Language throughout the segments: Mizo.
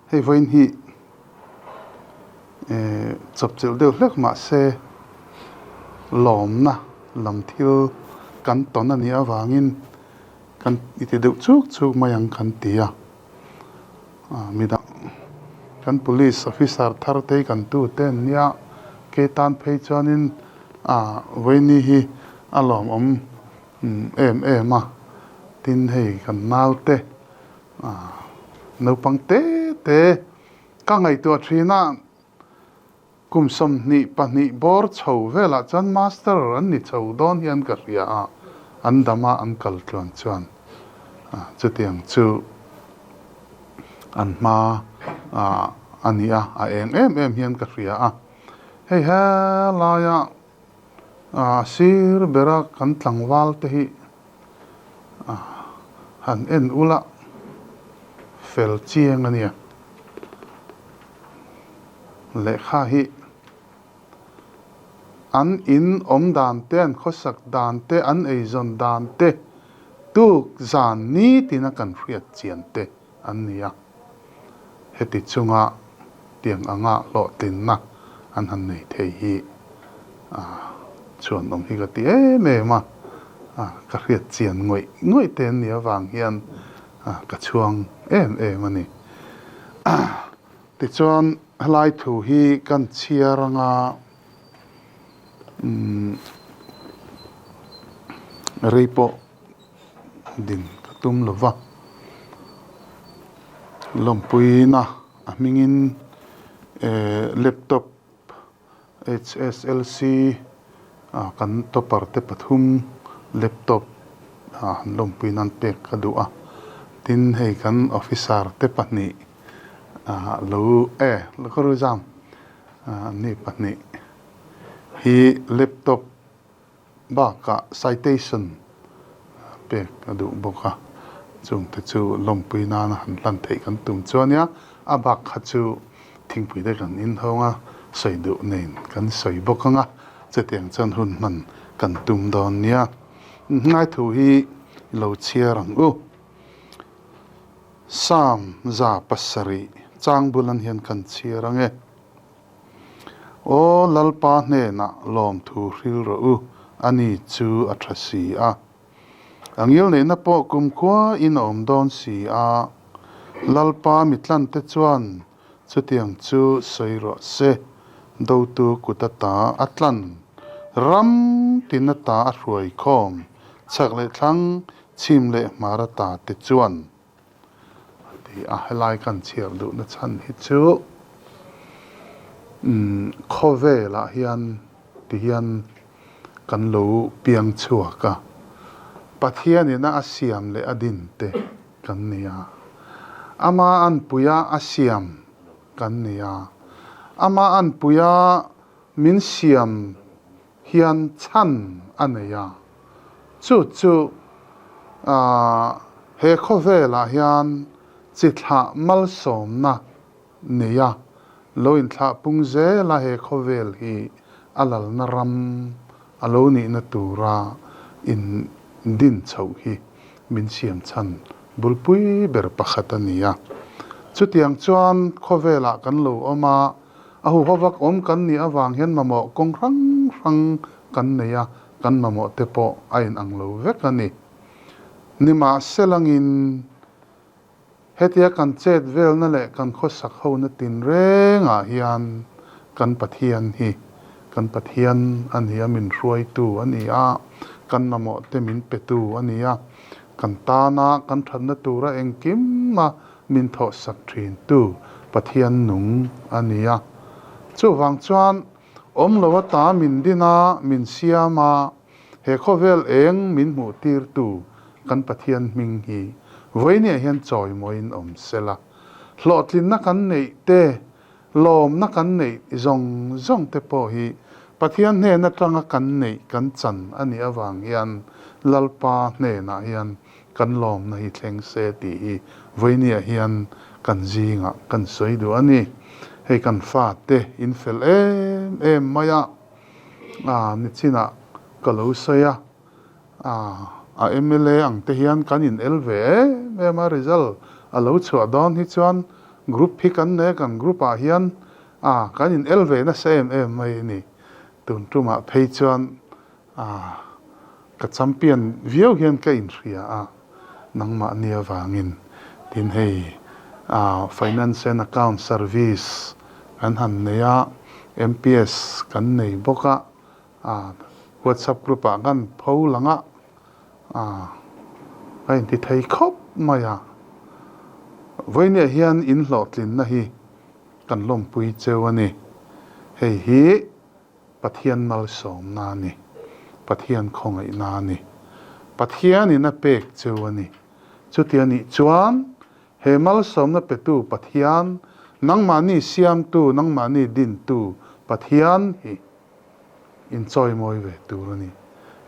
Hei vawiin hi chawpchilh deuh hlek mahse lawmna lam thil kan tawn a nih avangin kan i ti deuh chuk chuk mai ang kan ti a. Midang kan police officer thar te hi kan tute an nia, kei tan phei chuanin vawiini hi a lawmawm em em a, tin hei kan naute Naupang te te ka ngaihtuah thin a, kum 22 bawr chho velah chuan master an ni chho dawn hian ka hria a, an dam a an kal tluan chuan chutiang chu an hma a ni a, a eng em em hian ka hria a. Hei helaia sir bera kan tlangval te hi Han en ula fel chiang a nia. Lehkha hi an in awm dan te, an khawsak dan te, an eizawn dan te, tuk zan nitin a kan hriat chian te an ni a. Heti chunga tiang anga hlawhtlinna an han nei thei hi chuan awm hi ka ti em em a, ka hriat chian ngawih ngawih te an nih avang hian ka chhuang em em a ni. Tichuan helai thu hi kan chhiar anga rei pawh din ka tum lo va, lawmpuina a hmingin laptop HSLC kan topper te pathum laptop han lawmpui nan pek ka duh a, tin hei kan officer te pahnih lo e Lakaru zam an ni pahnih hi laptop Bakah citation pek a duh bawk a, chungte chu lawmpui nana han hlan theih kan tum chu a nia. A bak kha chu thingpui te kan inhawng a, sawi duh nen kan sawi bawk ang a, chutiang chuan hun hman kan tum dawn nia. Ngaithu hi i lo chhiar ang u. Psalm 107 chang bulan hian kan chhiar ang e. Aw Lalpa hnenah lawmthu hril rawh u, ani chu a tha si a. A ngilneihna pawh kumkhua in a awm dawn si a. Lalpa mitlante chuan chutiang chu sawi rawh se, dotu kut ata a tlan, ram tin ata a hruai khawm, chhak leh thlang, chhim leh hmar ata te chuan. A ti a, helai kan chhiar duhna chhan hi chu khawvelah hian tihian kan lo piang chhuak a, Pathianina a siam leh a din te kan ni a, ama anpuia a siam kan ni a, ama anpuia min siam hian chhan a nei a, chu chu he khawvelah hian chi thlah malsawmna nei a, lo inthlah pung zel a he khawvel hi a lalna ram a lo nihna tura in din chhoh hi min siam chhan bulpui ber pakhat a ni a. Chutiang chuan khawvelah kan lo awm a, A huhovak awm kan nih avang hian mamawh kawng hrang hrang kan nei a, kan mamawh te pawh a inang lo vek a ni. Nimahselangin hetia kan chet velna leh kan khawsak hona tinrengah hian kan Pathian hi kan Pathian a ni a, min hruaitu a ni a, kan mamawh te min petu a ni a, kan tana kan thatna tura engkima min thawhsak thintu Pathian nung a ni a. Chuvang chuan awm lo ata min din a, min siam a, he khawvel eng min hmuh tirtu kan Pathian hming hi vawinia hian chawimawiin awm sela. Hlawhtlinna kan neih te, lawmna kan neih zawng zawng te pawh hi Pathian hnen atanga kan neih kan chan a nih avang hian Lalpa hnenah hian Kan lawmna hi thleng se tih hi vawinia hian kan zingah kan sawi duh a ni. Hei kan fate in fel em em mai a, a nichinah ka lo sawi a, a mla ang te hian kan in el ve em em a, result a lo chhuah dawn hi chuan Group hi kan nei a, kan group ah hian ah kan in el ve nasa em em mai a ni. Tun tumah phei chuan ah ka champion viau hian ka inhria a, nangmahni avangin. Tin hei ah Finance and Account Service kan han nei a, MPS kan nei bawk a, ah WhatsApp group ah kan pho lang a, ah ka inti thei khawp mai a. Vawinia hian in hlawhtlinna hi kan lawmpui cheu a ni. Hei hi Pathian malsawmna a ni. Pathian khawngaihna a ni. Pathianin a pek cheu a ni. Chuti a nih chuan he malsawmna petu Pathian, nangmahni siamtu, nangmahni dintu Pathian hi in chawimawi ve tur a ni.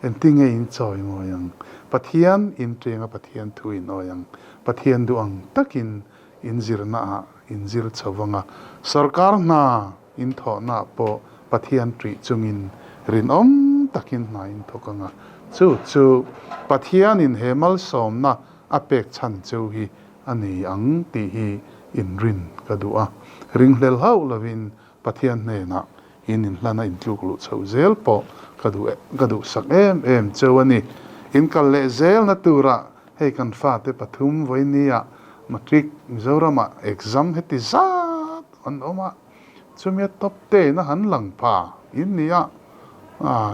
Engtin nge in chawimawi ang? Pathian in tenga Pathian thu in awi ang. Pathian duh ang takin in zirna ah in zir chho vang a. Sorkar hna in thawhna ah pawh Pathian ṭih chungin rinawm takin hna in thawk ang a. Chu chu Pathianin he malsawmna a pek chhan cheu hi a ni ang tih hi in rin ka duh a. Ringhlel hauh lovin Pathian hnenah in inhlan a intluk luh chhoh zel pawh ka duh ka duhsak em em cheu a ni. In kal leh zelna turah hei kan fate pathum vawinia Matric Mizoramah exam heti zat an awm a, chumia top ten a han lang pha in ni a,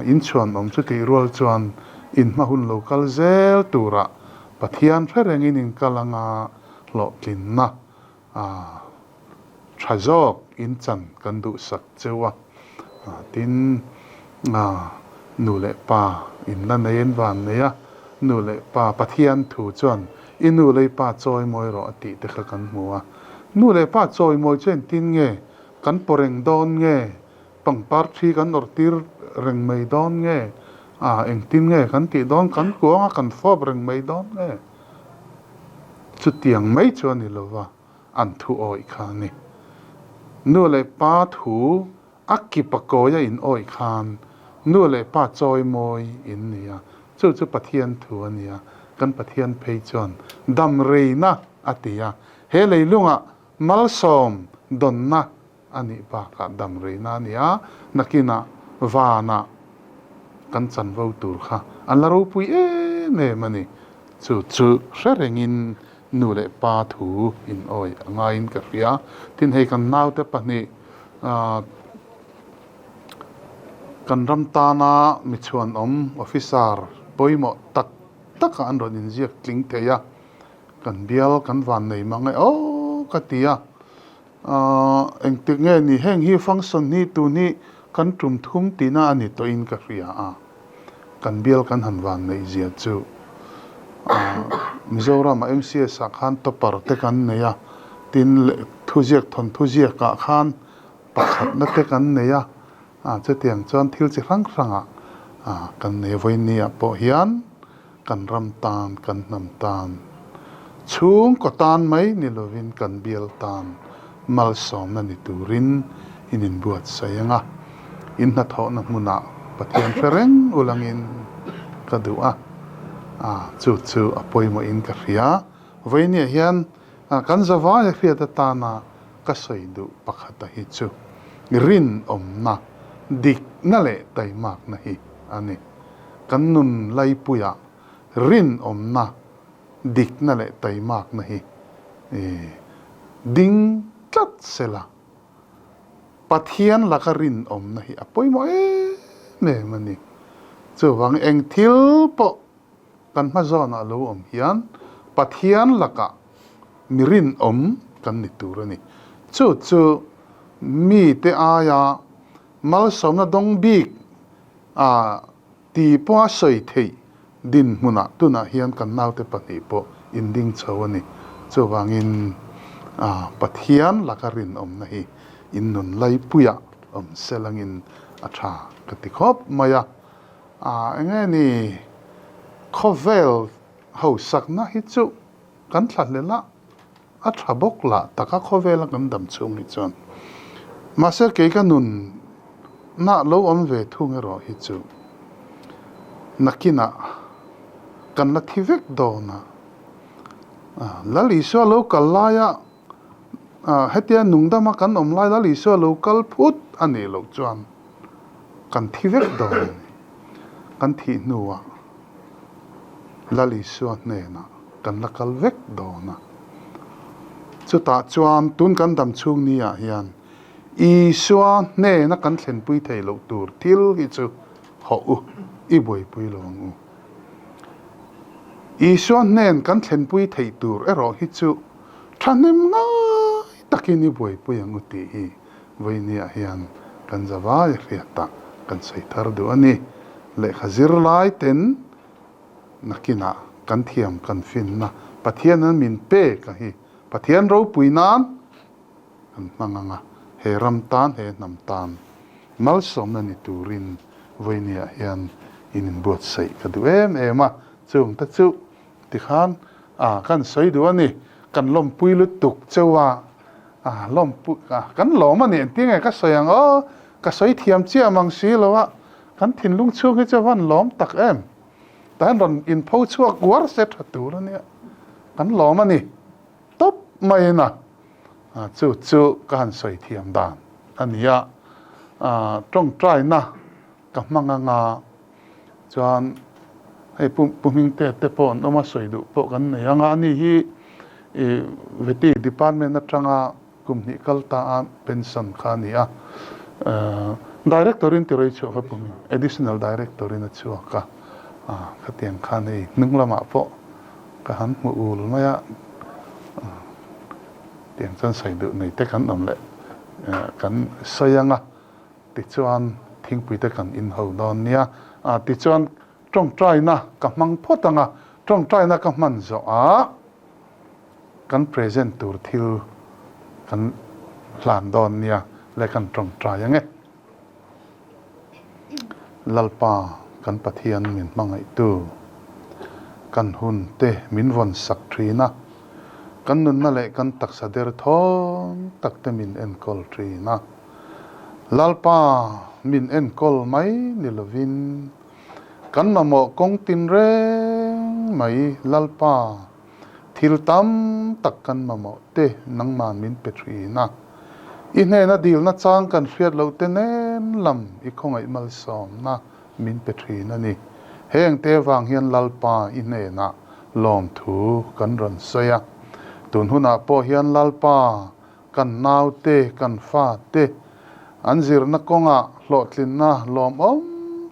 in chhuanawm chu tih rual chuan in hma hun lo kal zel turah Pathian hre rengin in kal anga hlawhtlinna A tha zawk in chan kan duhsak cheu a, tin nu leh pa in la nei an van nei a, nu leh pa Pathian thu chuan i nu leh i pa chawimawi rawh a tih te kha kan hmu a, nu leh pa chawimawi chu engtin nge kan paw reng dawn nge, pangpar thi kan awrh tir reng mai dawn nge, engtin nge kan tih dawn, kan kuang a kan fawp reng mai dawn nge. Chutiang mai chu a ni lova, an thu awih kha a ni. Nu leh pa thu a kip a kawi a in awih khan nu leh pa chawi mawi in ni a, chu chu Pathian thu a ni a, kan Pathian phei chuan dam reina a ti a, he leilungah malsawm dawnna a nih bakah dam reina a ni a, nakinah vanah kan chanvo tur kha an la ropui em em a ni. Chu chu hre rengin nu leh pa thu in awi a ngaiin ka hria. Tin, hei kan naute pahnih kan ram tana mi chhuanawm officer pawimawh tak takah an rawn inziak tling thei a, kan bial kan van nei mang e aw ka ti a. Ahh engtik nge ni heng hi function hi tun hi kan tum thum tihna a ni tawhin ka hria a, kan bial kan han van neih zia chu ahh Mizoram ah MCS ah khan topper te kan nei a, tin leh thuziak thawn thuziak ah khan pakhatna te kan nei a, ah chutiang chuan thil chi hrang hrang ah ah kan nei a vawiin ah pawh hian. Kan ram tan, kan hnam tan, chhungkaw tan mai ni lovin kan bial tan malsawmna ni turin in inbuatsaih ang a, in hnathawhna hmunah Pathian hre reng ulangin ka duh a, chu chu a pawimawhin ka hria. Vawinia hian kan zavaia hriat atana ka sawi duh pakhata hi chu rinawmna, dikna leh taimakna hi a ni. Kan nun laipuiah rinawmna, dikna leh taimakna hi ding tlat sela, Pathian laka rinawmna hi a pawimawh em em a ni. Chuvang eng thil pawh kan hma zawnah lo awm hian Pathian lakah mi rinawm kan ni tur a ni. Chu chu mite aia malsawmna dawng bik A ti pawha sawi theih dinhmunah tunah hian kan naute pahnih pawh inding chho a ni. Chuvangin Pathian laka rinawmna hi in nun laipuiah awm selangin a tha ka ti khawp mai a. Enge ni khawvel hausakna hi chu kan thlahlel a. A tha bawk lah taka khawvela kan dam chhung hi chuan. Mahse kei ka nun nah lo awm ve thung erawh hi chu nakinah kan la thi vek dawn a. Lal Isua lo kal laia. Hetia nungdama kan awm lai Lal Isua lo kal phut a nih loh chuan kan thi vek dawn a ni. Kan thih hnuah Lal Isua hnenah kan la kal vek dawn a. Chutah chuan tun kan dam chhung ni ah hian Isua hnena kan thlenpui thei loh tur thil hi chu hawh u, i buaipui lo ang u. Isua hnen kan thlenpui theih tur erawh hi chu thahnem ngai takin i buaipui ang u tih hi vawinia hian kan zavai hriatah kan sawi thar duh a ni. Lehkha zirlai ten nakinah kan thiam kan finna Pathian an min pek a hi Pathian ropui nan An hmang ang a, he ram tan, he hnam tan malsawmna ni turin vawinia hian in inbuatsaih ka duh em em a, chung te chu tikhan a kan sawi duh a ni, kan lawmpui lutuk cheu a, a lawmpui a kan lawm a ni engtin nge ka sawi ang aw, ka sawi thiam chiah mang si lo a, kan thinlung chhung hi chu a van lawm tak em, tah hian rawn inpho chhuak uar se tha tur a nia, kan lawm a ni. Tawp maiin a, chu chu ka han sawi thiam dan a ni a, tawngtaina ka hmang anga chuan hei Pu Pu Hmingte te pawh an awm a, sawi duh pawh kan nei anga, ani hi ih Vety department atanga kum hnih kal ta a pension kha a ni a, Director in ti rei chhuak a Pu Hming, Additional Director in a chhuak a, khatiang khan hei hnung lamah pawh Ka han hmu ul mai a, tiang chuan sawi duh nei te kan awm leh kan sawi ang a, tichuan thingpui te kan inho dawn nia. Tichuan tawngtaina ka hmang phawt ang a, tawngtaina ka hman zawh ah kan present tur thil kan hlan dawn nia le kan tawngtai ang e. Lalpa kan Pathian min hmangaihtu, kan hun te min vawn sak thin a, kan nunna leh kan taksa der thawn tak te min enkawl thin a. Lalpa min enkawl mai ni lovin, kan mamawh kawng tinreng mai Lalpa Thil tam tak kan mamawh te nangman min pe thin a. I hnena dilna chang kan hriat loh te nen lam i khawngaih malsawmna min pe thin a ni. Heng te vang hian Lalpa i hnenah lawmthu kan rawn sawi a. Tun hunah pawh hian Lalpa kan naute, kan fate an zirna kawngah hlawhtlinna lawmawm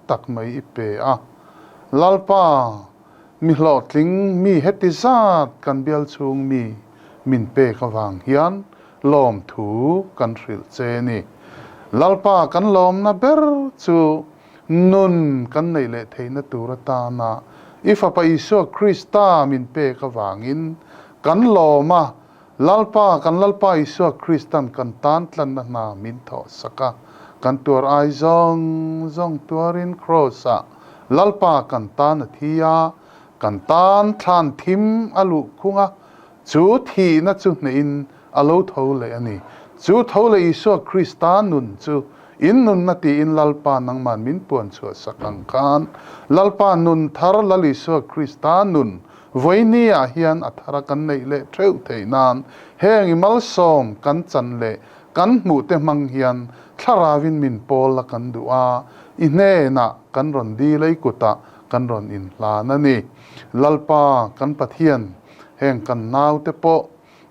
tak mai i pe a. Lalpa Mi hlawhtling mi heti zat kan bial chhung mi min pek avang hian lawmthu kan hrilh che ni. Lalpa kan lawmna ber chu nun kan neih leh theihna tur atana i Fapa Isua Krista min pek avangin kan lawm a, Lalpa, kan Lalpa Isua Kristan kan tan tlanna hna min thawh sak a, kan tuar ai zawng zawng tuarin Kraws-ah Lalpa kan tan a thi a, kan tan thlan thim a luh khung a, chu thihna chu hnehin a lo tho leh a ni. Chu tho leh Isua Krista nun chu in nunna tiin Lalpa nangman min puan chhuah sak ang khan Lalpa nun thar Lal Isua Krista nun Vawiini ah hian a thara kan neih leh theuh theih nan heng i malsawm kan chan leh kan hmuh te hmang hian thlarauin min pawl la kan duh a, i hnenah kan rawn dil a i kutah kan rawn inhlan a ni. Lalpa kan Pathian, heng kan naute pawh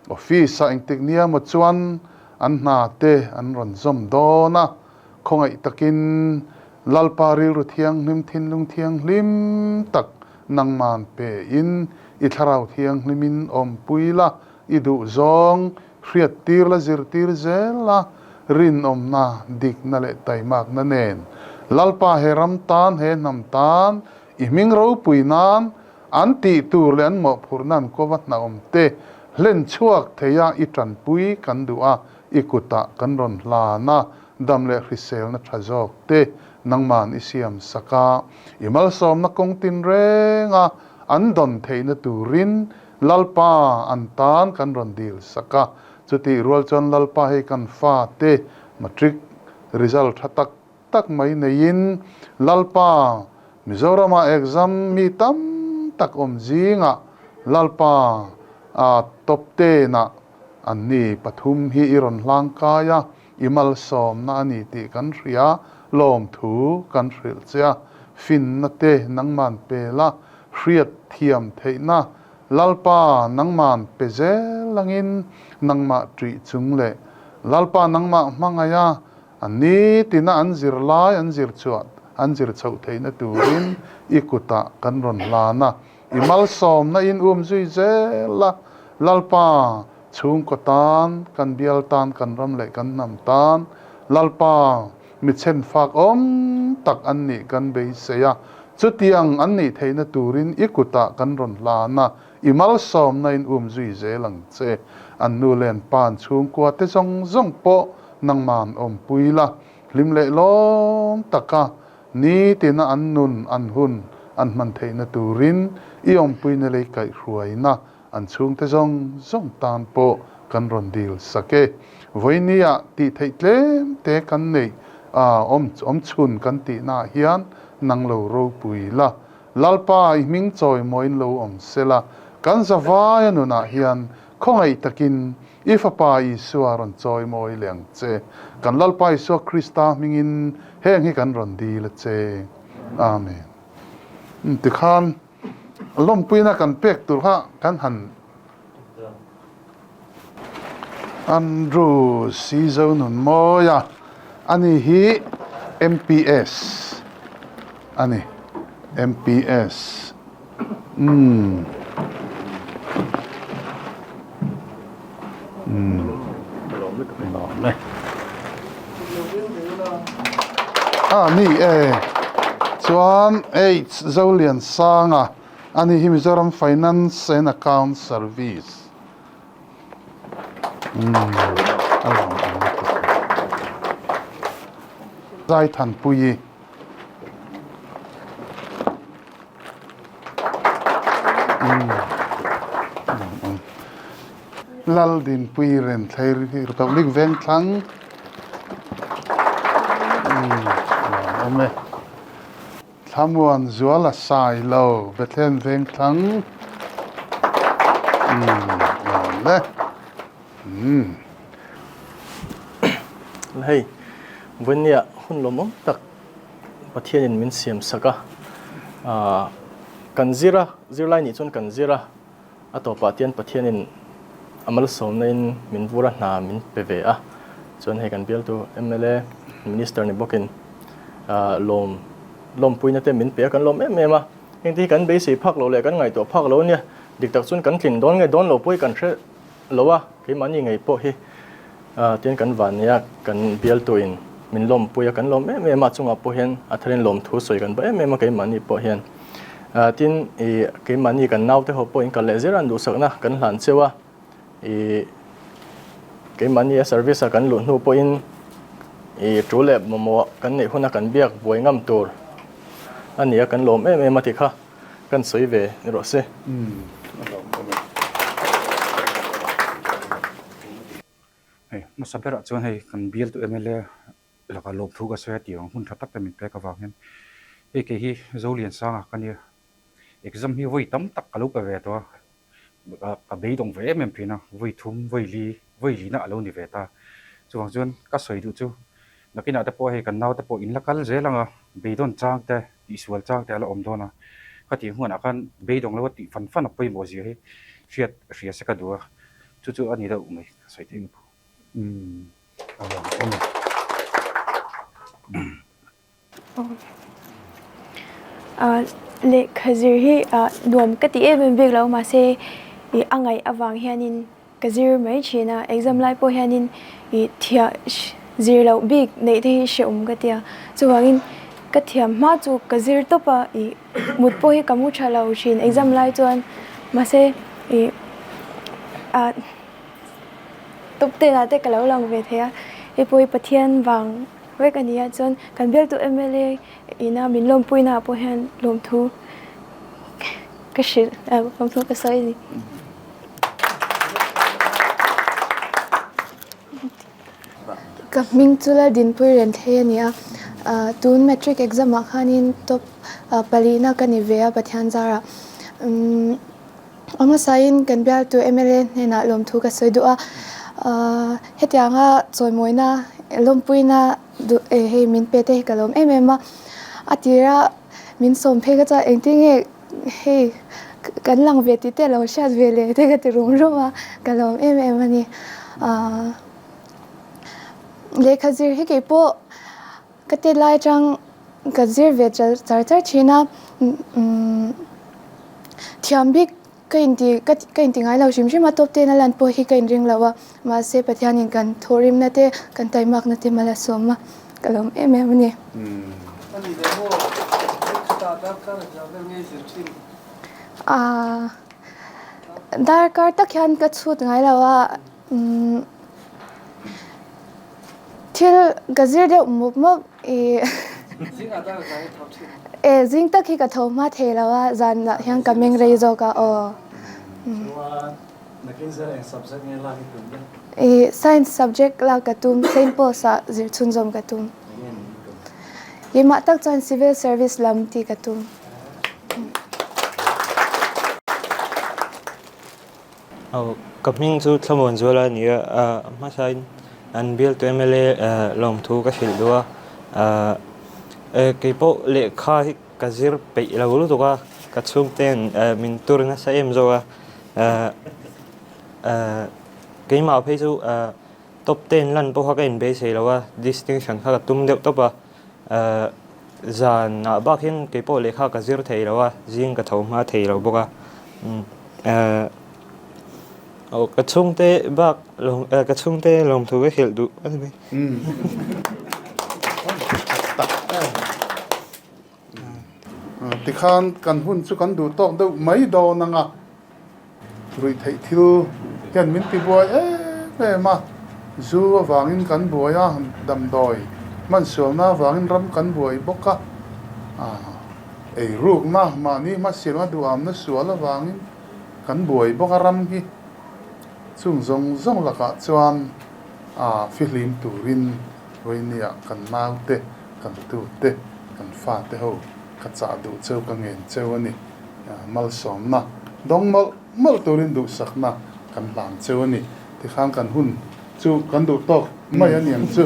office ah engtik nia maw chuan an hna te an rawn zawm dawn a, Khawngaih takin Lalpa rilru thianghlim thinlung thianghlim tak nangman pe in i thlarau thianghlimin awmpui la, i duhzawng hriattir la zirtir zel la, rinawmna, dikna leh taimakna nen Lalpa he ram tan he hnam tan i hming ropui nan an tih tur leh an mawhphurhna an kova hnaawm te hlen chhuak theia i tanpui kan duh a, I kutah kan rawn hlan a, dam leh hriselna tha zawk te nangman i siam sak a, i malsawmna kawng tinrenga an dawn theihna turin Lalpa an tan kan rawn dil sak a. Chutih rual chuan Lalpa hei kan fate matric result tha tak tak mai neiin Lalpa Mizorama exam mi tam tak awm zingah Lalpa a top ten ah. Anni pathum hi i rawn hlangkai a, i malsawmna a ni tih kan hria, lawmthu kan hrilh che a, finna te nangman pe la, hriat thiam theihna Lalpa nangman pe zel angin nangmah ṭih chung leh Lalpa nangmah hmangaih a, a nitina an zir lai an zir chhuah an zir chhoh theihna turin i kutah kan rawn hlan a, i malsawmna in um zui zel a, Lalpa chhungkaw tan, kan bial tan, kan ram leh kan hnam tan, Lalpa mi chhenfak awm tak an nih kan beisei a, chutiang an nih theihna turin i kutah kan rawn hlan a, i malsawmna in um zui zel ang che. An nu leh an pa an chhungkua te zawng zawng pawh nangman awmpui la, hlim leh lawm taka nitina an nun an hun an hman theihna turin i awmpuina lei kaihhruaina An chhungte zawng zawng tan pawh kan rawn dil sak e. Vawinia tih theih tlem te kan neih a, awm awm chhun kan tihnaah hian nang lo ropui la. Lalpa i hming chawimawiin lo awm se la, kan zavaia nunah hian khawngaih takin i Fapa Isua rawn chawimawi leh ang che. Kan Lalpa Isua Krista hmingin heng hi kan rawn dil a che. Amen. Tikhan. Lawmpuina kan pek tur kha kan han Andrew Sizo Nunmawi a, ani hi MPS a ni, MPS umm umm lawm e. A ni e. Chuan H Zoliansanga a ni hi Mizoram Finance and Account Service. Umm a lawm awm lutuk. Zaithanpuii. Umm a lawm awm. Laldinpui Renthlei Republic Vengthlang awm e. Thlamuan Zuala Sailo Bethlehem Vengthlang awm e. Hei, vawinia hun lawmawm tak Pathianin min siam sak a, kan zir a, zirlai nih chuan kan zir a, A tawpah tian Pathianin a malsawmna in min vur a hna min pe ve a, chuan hei kan bialtu mla Minister ni bawkin lawm lawmpuina te min pe a, kan lawm em em a, heng te hi kan beisei phak lo leh kan ngaihtuah phak lo ania, dik tak chuan kan tlin dawn nge dawn lo pawh hi kan hre lo a, keimahni ngei pawh hi Tin kan van nia kan bialtu in min lawmpui a, kan lawm em em a, chungah pawh hian a tharin lawmthu sawi kan ba em em a keimahni pawh hian. Tin i keimahni kan naute ho pawh in kal leh zel an duhsakna kan hlan cheu a, i keimahni a service a kan luh hnu pawhin i tul leh mamawh kan neih huna kan biak buai ngam tur a ni a, kan lawm em em a ti kha. Kan sawi ve ni rawh se. Hei hmasa berah chuan hei kan bialtu mla laka lawmthu ka sawi a tih ang hun tha tak te min pek avang hian hei kei hi Zoliansanga ka nia exam hi vawi tam tak ka lo pe ve tawh a ka beidawng ve em em thin a vawi thum vawi li vawi lina a lo ni ve ta chuvang chuan ka sawi duh chu nakinah te pawh hei kan naute pawh in la kal zel ang a beidawn chang te tihsual chang te a la awm dawn a, khatih hmunah khan beidawng lo a tih fan fan a pawimawh zia hi hriat hria se ka duh a, chu chu a ni deuh mai ka sawi theih ka phu. Umm a vang awm e. Lehkha zir hi nuam ka ti em em bik lo mahse a ngaih avang hianin Ka zir mai thin a, exam lai pawh hianin ih thiah zir loh bik neih te hi hrehawm ka ti a, chuvangin ka thiam hma chu ka zir tawp a, ih mut pawh hi ka mu tha lo thin exam lai chuan mahse ih ah top ten ah te ka lo lang ve thei a, hei pawh hi Pathian vang vek a ni a, chuan kan bialtu mla ina min lawmpuina ah pawh hian lawmthu ka hrilh lawmthu ka sawi a ni. Ka hming chu Laldinpui Renthei a ni a, tun matric exam ah khanin top palihna ka ni ve a Pathian zarah. A hmasain kan bialtu mla hnenah lawmthu ka sawi duh a. Hetianga chawimawina lawmpuina duh hei min pe te hi ka lawm em em a, a tira min sawm phei kha chuan engtin nge hei kan lang ve tih te a lo hriat ve leh te ka ti rum rum a, ka lawm em em a ni. Lehkha zir hi keipawh ka tet lai atang ka zir ve char char thin a, thiam bik ka inti ka inti ngai lo hrim hrim a, top ten a lan pawh hi ka inring lo a, mahse Pathianin kan thawhrimna te kan taimakna te mal a sawm a, ka lawm em em a ni. A nih leh maw? Khata darkar a zah vel ngei zir thin. Aaa darkar tak hian ka chhut ngai lo a. Thil ka zir deuh mup mup i Zingah dar zan i tho thin. E zing tak hi ka tho hma thei lo a, zanah hian ka meng rei zawk a aw. Chuan nakin zel eng subject nge lak i tum le? I science subject lak ka tum, Saint Paul's ah zir chhunzawm ka tum. Enge nih i tum? Keimah tak chuan civil service lam tih ka tum. Ka hming chu Thlamuan Zuala a ni a, a hmasain an bialtu mla lawmthu ka hrilh duh a, keipawh lehkha hi ka zir peih lo lutuk a, ka chhungte'n min tur nasa em zawk a, keimah phei chu top ten lan pawh kha ka inbeisei lo a, distinction kha ka tum deuh tawp a. Zanah bak hian kei pawh lehkha ka zir thei lo a, zing ka tho hma thei lo bawk a. Aw ka chhungte bak ka chhungte lawmthu ka hrilh duh a ni mai. Tikhan kan hun chu kan duh tawk deuh mai dawn ang a. Ruihtheih thil hian min ti buai em em a, zu avangin kan buai a, damdawi hmansualna avangin ram kan buai bawk a, eirukna, mahni hmasialna duhamna sual avangin kan buai bawk a ram hi. Chung zawng zawng lakah chuan fihlim turin Vawinia kan naute, kan tute, kan fate ho ka chah duh cheu, ka ngen cheu a ni. Malsawmna dawng mawlh mawlh turin duhsakna kan hlan cheu a ni. Tikhan kan hun chu kan duh tawk mai a ni ang chu.